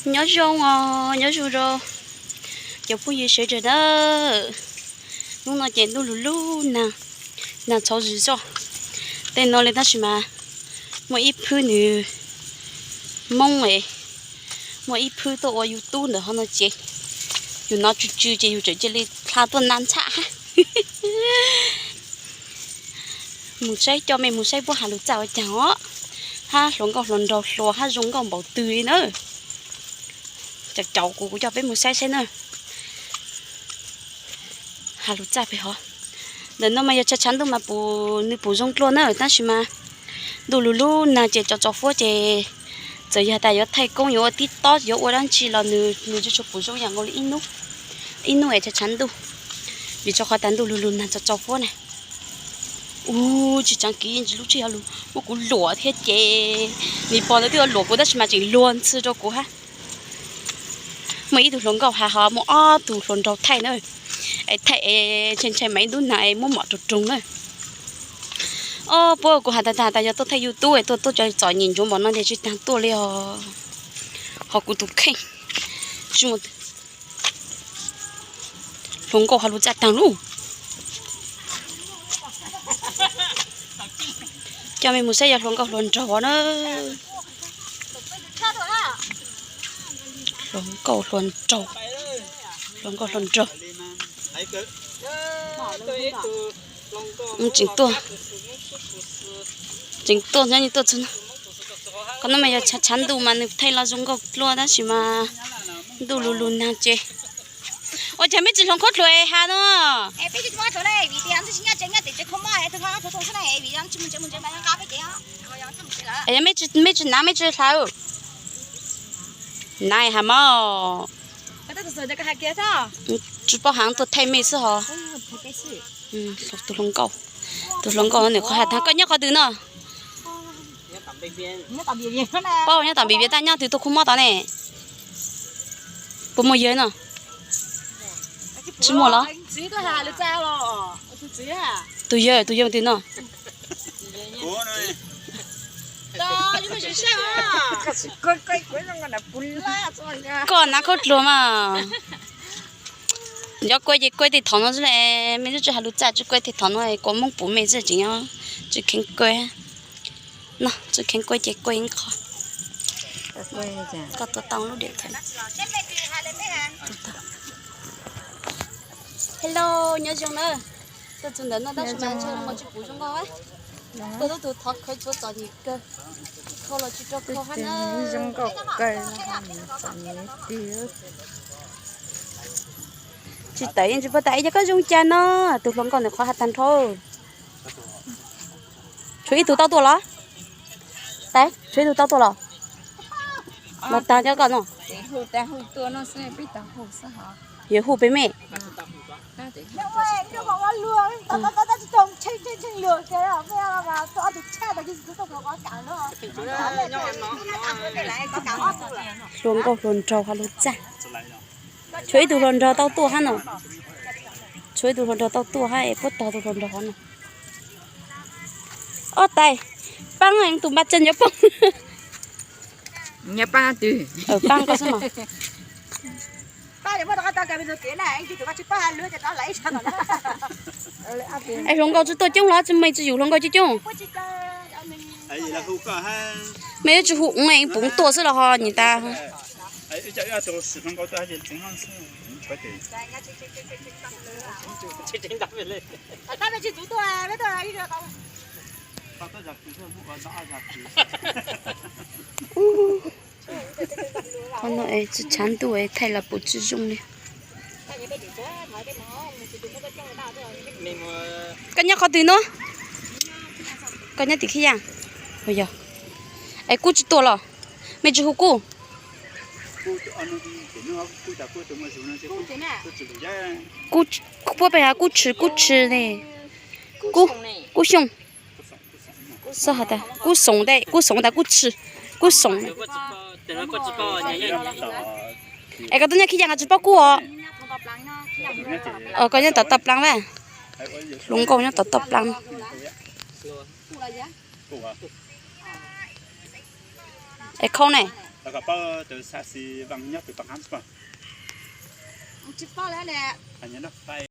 Nyob zoo os, nyob zoo rau cov phooj ywg sawv daws na. Hnub no ces ntuj lug lug nag, nag txhov zis zog. Tej no li tab sis mas muaj ib phwb nws Hmoob es muaj ib phwb tuaj ua YouTube ntawm hov no ces yus nov tsw tsw ces yus tseem cia li hla tuaj na ntxhab hab. Mus saib, coj mej mus saib puab has lug txaj ua caag os. Hab hluas nkauj hluas nraug hluas hab zoo nkauj npaum twg li na. Caum caum kuv, kuv coj peb mus saib saib na. Has lug txaj pem hov. Ntawm no mas yog tshav tshav ntuj mas pum, nws pum zoo dlua na, tab sis mas ntuj lug lub nag ces tsaus tsaus fuab ces txawm yog tas yuav thaij koob yuav ua tib tob yuav ua dab tsi los nws, nws tsuas pum zoo yam nkaus li ib hnub, ib hnub es tshav tshav ntuj, vim rau qhov tas ntuj lug lug nag tsaus tsaus fuab na. Ub, tsis tsaav kiv ntsis lub tsheb yog lug muab kuv luam thiab ces, nim pog ntawd twb yuav luam kuv tab sis mas tseem luag ntxhw rau kuv hab. Muaj ib tug hluas nkauj has hov muaj ob tug hluas nraug thaij na, es thaij es ntshai ntshai mas ib ntub nag es muab mom roog roog na. Ob, puab kuv has tag tag tas yog tuaj thaij YouTube es tuaj tuaj tso txom nyem ntsuav npaum no ntiag tsis taag tuaj li os. Hov kuv tus kheej tsis muaj. Hluas nkauj has lug txaj taag lub. Coj mej mus saib yog hluas nkauj hluas nraug na. Hluas nkauj hluas nraug, hluas nkauj hluas nraug. Tseem tuaj, tseem tuaj nyob tuaj txug no. Qhov no mas yog tshav tshav ntuj mas nws thaij los zoo nkauj dlua tab sis mas ntuj lug lug nag ces. Ua cas mej tsis hluas nkauj hluas has no? Mej tsis nav mej tsis hlawv. Nav has mog. Tsis paub has tuaj thaij mej xwb hov. Tus hluas nkauj, tus hluas nkauj no nws qhov has tas koj nyob qhov twg no? Paub nyob tom npis viav tab nyob twg tuaj khuj mob tod ne? Puas muaj yawg no? Tsis muaj los? Tus yawg, tus yawg twg no? Koj nav khaub dluag mas. Nco kuaj ces kuaj tej thov no xwb le, mej tsis has lug txaj tsis kuaj tej thov no kuas Moob pum mej xwb tseem nyob tsis kheev kuaj. No tsis kheev kuaj ces kuaj ib qho. Koj tua tau lub diam thaiv. Hello, nyob zoo na. Tuaj txug ntawm no tab sis mas ntshe zoo nkaus tsis pum zoo nkauj. Tuaj tub tug thov khawv tshuav txom nyem kawg, khau los tsis rau khau hab na. Zoo nkauj kawg, txom nyem tiag. Tsis tawm yeej tsis paub tas es yog koj zoo cas no. Tus hluas nkauj ntawm qhov has tag nrho. Tshuav ib tug tau tuaj los? Tais, tshuav ib tug tau tuaj los? Los tag cov koj no. Yog hu peb mej. Hluas nkauj hluas nraug has lug txaj. Tshuav ib tug hluas nraug tau tuaj hab no. Tshuav ib tug hluas nraug tau tuaj hab es puab tog tus hluas nraug hov no. Ob tais, paab tus npaj txaj nyob poob. Paab koj xwb mas. Es hluas nkauj tsi tuaj coob los tsi, mej tsi yug hluas nkauj coob coob. Mej yuav tsi hu, mej puv tuaj xwb los ho nyias tas. Qhov no es tsi tshav ntuj es thaij los pum tsi zoo li. Koj nyob qhov twg no? Koj nyob tim Khib Yaj. Yog. Es Kub tsi tuaj los? Mej tsi hu Kub? Kub, puab peb has Kub Tshis, Kub Tshis ne. Kub, Kub Xyooj. Kub Xoom tes, Kub Xoom tas Kub Tshis, Kub Xoom. Es koj tuaj nyob Khib Yaj koj tsi paub Kub os? Koj nyob tom toj plaab vaj. Hluas nkauj nyob tom toj plaab. Es khau ne? Koj paub tus xav xis vaj nyob tus paj hab tsis paub? Tsis paub lawm ne.